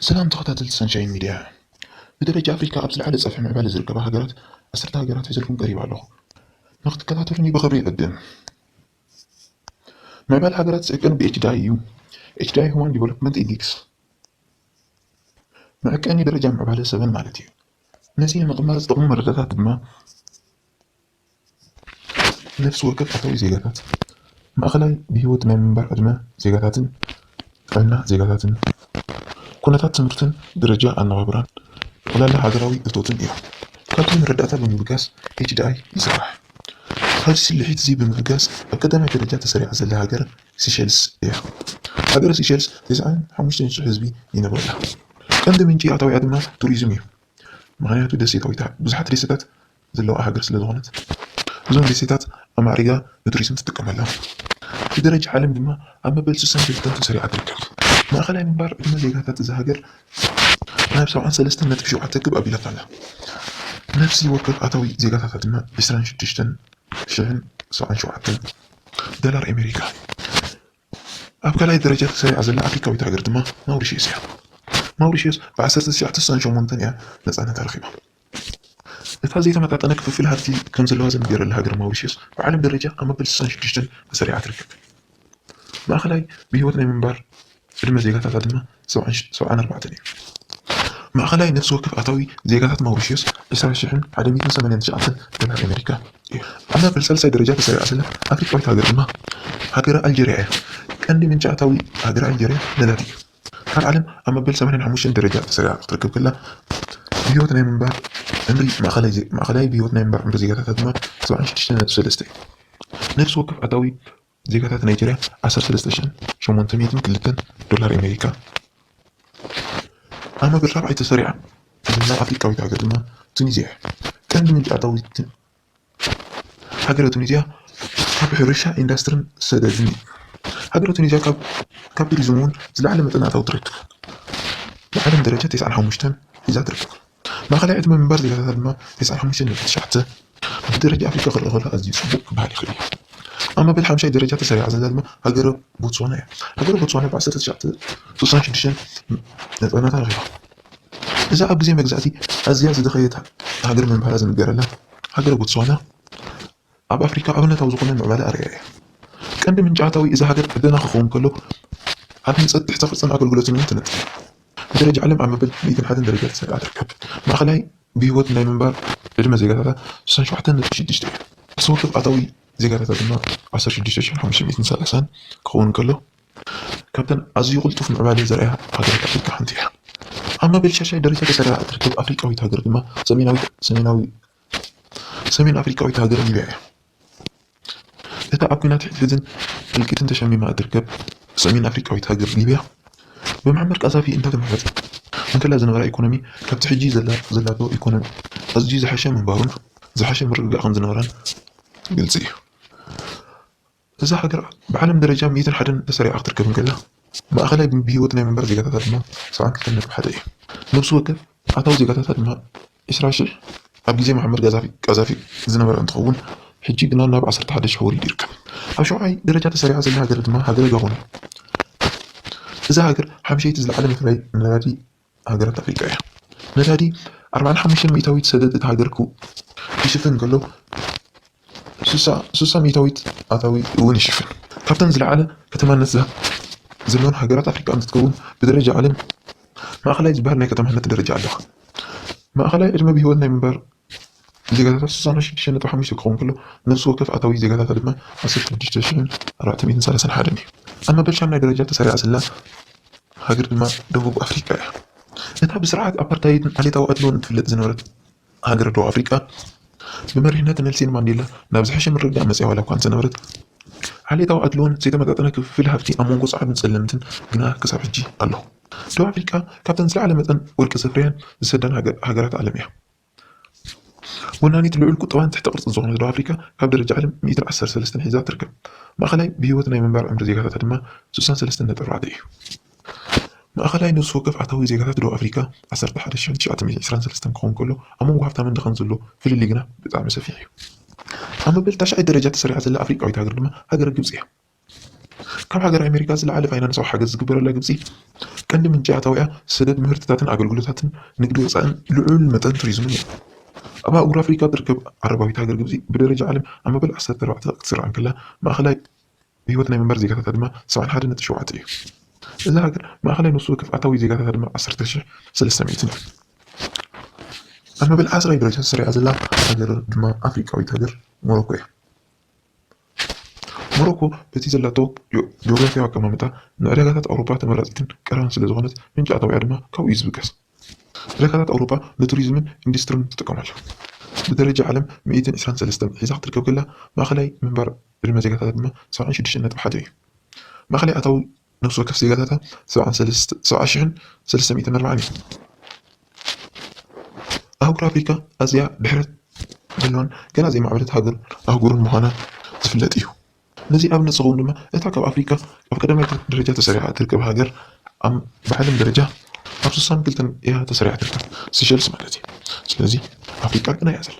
ሰላም ተኸታተልቲ ሰንሻይን ሚድያ። ብደረጃ ኣፍሪካ ኣብ ዝለዓለ ጸፍሒ ምዕባለ ዝርከባ ሃገራት ዓሰርተ ሃገራት ሒዘልኩም ቀሪበ ኣለኹ። ንክትከታተሉኒ ብኽብሪ ይዕድም። ምዕባለ ሃገራት ዝዕቀን ብ ኤች ዲ ኣይ እዩ። ኤች ዲ ኣይ፣ ሁማን ዲቨሎፕመንት ኢንዴክስ፣ መዐቀኒ ደረጃ ምዕባለ ሰበን ማለት እዩ። ነዚ ንምቕማር ዝጠቕሙ መረዳታት ድማ ነፍሲ ወከፍ ኣታዊ ዜጋታት፣ ማእኸላይ ብህይወት ናይ ምንባር ዕድመ ዜጋታትን ጥዕና ዜጋታትን፣ ኩነታት ትምህርትን ደረጃ ኣነባብራን፣ ጠቕላላ ሃገራዊ እቶትን እዮም። ካብዚ መረዳእታ ብምብጋስ ኤች ዲ ኣይ ይስራሕ። ካብዚ ስልሒት እዚ ብምብጋስ ኣብ ቀዳማይ ደረጃ ተሰሪዓ ዘላ ሃገር ሲሸልስ እያ። ሃገረ ሲሸልስ ተስዓን ሓሙሽተን ሽሕ ህዝቢ ይነብረላ። ቀንዲ ምንጪ ኣታዊኣ ድማ ቱሪዝም እዩ። ምኽንያቱ ደሴታዊት፣ ብዙሓት ደሴታት ዘለዋ ሃገር ስለ ዝኾነት፣ እዞም ደሴታት ኣማዕሪጋ ንቱሪዝም ትጥቀመላ። ብደረጃ ዓለም ድማ ኣብ መበል ስሳን ክልተን ተሰሪዓ ትርከብ። ማእኸላይ ምንባር ዕድመ ዜጋታት እዛ ሃገር ናብ ሰብዓን ሰለስተን ነጥቢ ሸውዓተ ክብ ኣቢላታ ኣላ። ነፍሲ ወከፍ ኣታዊ ዜጋታታ ድማ ዕስራን ሽዱሽተን ሽሕን ሰብዓን ሸውዓተን ዶላር ኣሜሪካ። ኣብ ካልኣይ ደረጃ ተሰሪዓ ዘላ ኣፍሪካዊት ሃገር ድማ ማውሪሽየስ እያ። ማውሪሽየስ ብ ዓሰርተ ትሽዓተ ስሳን ሸሞንተን እያ ነፃነታ ረኺባ። እታ ዘይተመጣጠነ ክፍፍል ሃብቲ ከም ዘለዋ ዘንገረላ ሃገር ማውሪሽየስ ብዓለም ደረጃ ኣብ መበል ስሳን ሽዱሽተን ተሰሪዓ ትርከብ። ማእኸላይ ብህይወት ናይ ምንባር ዕድመ ዜጋታታ ድማ ሰብዓን ሽ-፣ ሰብዓን ኣርባዕተን እዩ። ማእኸላይ ነፍሲ ወከፍ ኣታዊ ዜጋታት ማውሪሽየስ ዕስራ ሽሕን ሓደ ሚእትን ሰማንያን ትሽዓተን ዶላር ኣሜሪካ እዩ። ኣብ መበል ሳልሳይ ደረጃ ተሰሪዓ ዘላ ኣፍሪቃዊት ሃገር ድማ ሃገረ ኣልጀርያ እያ። ቀንዲ ምንጪ ኣታዊ ሃገረ ኣልጀርያ ነዳዲ እዩ። ኣብ ዓለም ኣብ መበል ሰማንያን ሓሙሽተን ደረጃ ተሰሪዓ ክትርከብ ከላ፣ ብህይወት ናይ ምንባር ዕምሪ ማእኸላይ ዜ-፣ ማእኸላይ ብህይወት ናይ ምንባር ዕምሪ ዜጋታታ ድማ ሰብዓን ሽዱሽተ ነጥቢ ሰለስተ እዩ። ነፍሲ ወከፍ ኣታዊ ዜጋታት ናይጀርያ ዓሰርተ ሰለስተ ሽሕን ሸሞንተ ሚእትን ክልተን ዶላር ኣሜሪካ። ኣብ መበል ራብዓይ ተሰሪዓ ዘላ ኣፍሪቃዊት ሃገር ድማ ቱኒዝያ እያ። ቀንዲ ምንጪ ኣታዊ ቱ-፣ ሃገረ ቱኒዝያ ካብ ሕርሻ፣ ኢንዳስትርን ሰደድን እዩ። ሃገረ ቱኒዝያ ካብ፣ ካብ ቱሪዝም እውን ዝለዓለ መጠን ኣታዊ ትረክብ። ብዓለም ደረጃ ተስዓን ሓሙሽተን ሒዛ ትርከብ። ማእኸላይ ዕድመ ምንባር ዜጋታታ ድማ ተስዓን ሓሙሽተን ነጥቢ ትሽዓተ፣ ብደረጃ ኣፍሪካ ክረአ ከሎ ኣዝዩ ፅቡቕ ክበሃል ይኽእል እዩ። ኣብ መበል ሓምሻይ ደረጃ ተሰሪዓ ዘላ ድማ ሃገረ ቦትስዋና እያ። ሃገረ ቦትስዋና ብ ዓሰርተ ትሽዓተ ስሳን ሽዱሽተን ነፃነታ ረኺባ። እዛ ኣብ ግዜ መግዛእቲ ኣዝያ ዝደኸየት ሃገር ምንባራ ዝንገረላ ሃገረ ቦትስዋና፣ ኣብ ኣፍሪካ ኣብነታዊ ዝኾነ ምዕባለ ኣርእያ እያ። ቀንዲ ምንጪ ኣታዊ እዛ ሃገር ዕደና ክኸውን ከሎ፣ ኣብ ህንፀት ትሕተ ቅርፅን ኣገልግሎትን እውን ትነጥፍ። ብደረጃ ዓለም ኣብ መበል ሚእትን ሓደን ደረጃ ተሰሪዓ ትርከብ። ማእኸላይ ብህይወት ናይ ምንባር ዕድመ ዜጋታታ ስሳን ሸውዓተን ነጥቢ ሽዱሽተ እዩ። ነፍሲ ወከፍ ኣታዊ ዜጋታታ ድማ ዓሰርተ ሽዱሽተ ሽሕን ሓሙሽተ ሚእትን ሰላሳን ክኸውን ከሎ፣ ካብተን ኣዝዩ ቅልጡፍ ምዕባለ ዘርእያ ሃገራት ኣፍሪካ ሓንቲ እያ። ኣብ መበል ሻሻይ ደረጃ ተሰሪዓ እትርከብ ኣፍሪቃዊት ሃገር ድማ ሰሜናዊት፣ ሰሜናዊ፣ ሰሜን ኣፍሪቃዊት ሃገር ሊብያ እያ። እታ ኣብ ኲናት ሕድሕድን ህልቂትን ተሸሚማ እትርከብ ሰሜን ኣፍሪቃዊት ሃገር ሊብያ፣ ብመዓመር ቃዛፊ እንዳተመርሐት እንከላ ዝነበራ ኢኮኖሚ ካብቲ ሕጂ ዘላ-፣ ዘላቶ ኢኮኖሚ ኣዝዩ ዝሓሸ ምንባሩን ዝሓሸ ምርግጋእ ከም ዝነበራን ግልጺ እዩ። እዛ ሃገር ብዓለም ደረጃ ሚእትን ሓደን ተሰሪዓ ክትርከብ እንከላ፣ ማእኸላይ ብህይወት ናይ ምንባር ዜጋታታ ድማ ሰብዓን ክልተን ነጥቢ ሓደ እዩ። ነብሲ ወከፍ ኣታዊ ዜጋታታ ድማ ዕስራ ሽሕ ኣብ ግዜ መሓመድ ጋዛፊ፣ ቃዛፊ ዝነበረ እንትኸውን፣ ሕጂ ግና ናብ ዓሰርተ ሓደ ሽሕ ወሪዱ ይርከብ። ኣብ ሸውዓይ ደረጃ ተሰሪዓ ዘላ ሃገር ድማ ሃገረ ጋቦን እያ። እዛ ሃገር ሓምሸይቲ ዝለዓለ መፍረይ ነዳዲ ሃገራት ኣፍሪቃ እያ። ነዳዲ ኣርባዓን ሓሙሽተን ሚእታዊት ሰደድ እታ ሃገር ክው-፣ ክሽፍን ከሎ፣ ስሳ፣ ስሳ ሚእታዊት ኣታዊ እውን ይሽፍን። ካብተን ዝለዓለ ከተማነት ዘ-፣ ዘለወን ሃገራት ኣፍሪቃ እንትትከውን፣ ብደረጃ ዓለም ማእኸላይ ዝበሃል ናይ ከተማነት ደረጃ ኣለዋ። ማእኸላይ ዕድመ ብህይወት ናይ ምንባር ዜጋታታ ስሳን ሽዱሽተ ነጥቢ ሓሙሽተ ክኸውን ከሎ፣ ነፍሲ ወከፍ ኣታዊ ዜጋታታ ድማ ዓሰርተ ሽዱሽተ ሽሕን ኣርባዕተ ሚእትን ሰላሳን ሓደን እዩ። ኣብ መበል ሻምናይ ደረጃ ተሰሪዓ ዘላ ሃገር ድማ ደቡብ ኣፍሪቃ እያ። እታ ብስርዓት ኣፓርታይድን ዓሌታዊ ኣድልዎን እትፍለጥ ዝነበረት ሃገር ደቡብ ኣፍሪቃ፣ ብመሪሕነት ኔልሰን ማንዴላ ናብ ዝሐሸ ምርግጋእ መጺኣ ዋላ እኳ እንተነበረት፣ ዓሌታዊ ኣድልዎን ዘይተመጣጠነ ክፍፍል ሃብቲ ኣብ መንጎ ጻዕዱን ጸለምትን ግና ክሳብ ሕጂ ኣሎ። ደቡብ ኣፍሪቃ ካብተን ዝለዓለ መጠን ወርቂ ዘፍርያን ዝሰዳን ሃገ-፣ ሃገራት ዓለም እያ። ወናኒት ልዑል ቁጠባን ትሕተ ቅርጽን ዝኾነት ደቡብ ኣፍሪቃ፣ ካብ ደረጃ ዓለም ሚእትን ዓሰርተ ሰለስተን ሒዛ ትርከብ። ማእኸላይ ብህይወት ናይ ምንባር ዕምሪ ዜጋታታ ድማ ስሳን ሰለስተን ነጥቢ ኣርባዕተ እዩ። ማእኸላይ ነፍሲ ወከፍ ኣታዊ ዜጋታት ደቡብ ኣፍሪቃ ዓሰርተ ሓደ ሽሕን ትሽዓተ ሚእትን ዕስራን ሰለስተን ክኸውን ከሎ፣ ኣብ መንጎ ሃብታምን ድኻን ዘሎ ፍልልይ ግና ብጣዕሚ ሰፊሕ እዩ። ኣብ መበል ታሽዓይ ደረጃ ተሰሪዓ ዘላ ኣፍሪቃዊት ሃገር ድማ ሃገረ ግብጺ እያ። ካብ ሃገር ኣሜሪካ ዝለዓለ ፋይናንሳዊ ሓገዝ ዝግበረላ ግብጺ፣ ቀንዲ ምንጪ ኣታዊኣ ሰደድ ምህርትታትን ኣገልግሎታትን፣ ንግዲ ወፃእን ልዑል መጠን ቱሪዝምን እዩ። ኣብ ኣህጉር ኣፍሪካ ትርከብ ዓረባዊት ሃገር ግብፂ ብደረጃ ዓለም ኣብ መበል ዓሰርተ ኣርባዕተ ክትስራዕ እንከላ፣ ማእኸላይ ህይወት ናይ መንበር ዜጋታታ ድማ ሰብዓን ሓደ ነጥቢ ሸውዓተ እዩ። እዛ ሃገር ማእኸላይ ነፍሲ ወከፍ ኣታዊ ዜጋታታ ድማ ዓሰርተ ሺሕ ሰለስተ ሚእትን እዩ። ኣብ መበል ዓስራይ ደረጃ ተሰሪዓ ዘላ ሃገር ድማ ኣፍሪቃዊት ሃገር ሞሮኮ እያ። ሞሮኮ በቲ ዘላቶ ጂኦ-፣ ጂኦግራፊያዊ ኣቀማምጣ ንዕዳጋታት ኣውሮፓ ተመራፂትን ቀረባን ስለ ዝኾነት፣ ምንጪ ኣታዊኣ ድማ ካብኡ እዩ ዝብገስ። ዕዳጋታት ኣውሮፓ ንቱሪዝምን ኢንዱስትሪን ትጥቀመሉ። ብደረጃ ዓለም ሚእትን ዕስራን ሰለስተን ሒዛ ክትርከብ ከላ፣ ማእኸላይ ምንባር ዕድመ ዜጋታታ ድማ ሰብዓን ሽዱሽተን ነጥቢ ሓደ እዩ። ማእኸላይ ኣታዊ ነፍሲ ወከፍ ዜጋታታ ሰብዓ ሽሕን ሰለስተ ሚእትን ኣርባዓን እዩ። ኣህጉር ኣፍሪካ ኣዝያ ድሕረት ዘለዋን ገና ዘይማዕበለት ሃገር ኣህጉርን ምዃና ዝፍለጥ እዩ። ነዚ ኣብነት ዝኸውን ድማ እታ ካብ ኣፍሪካ ኣብ ቀዳማይ ደረጃ ተሰሪዓ እትርከብ ሃገር ኣብ ብዓለም ደረጃ ኣብ ስሳን ክልተን እያ ተሰሪዓ ትርከብ፣ ሲሸልስ ማለት እዩ። ስለዚ ኣፍሪካ ቅና እያ ዘላ።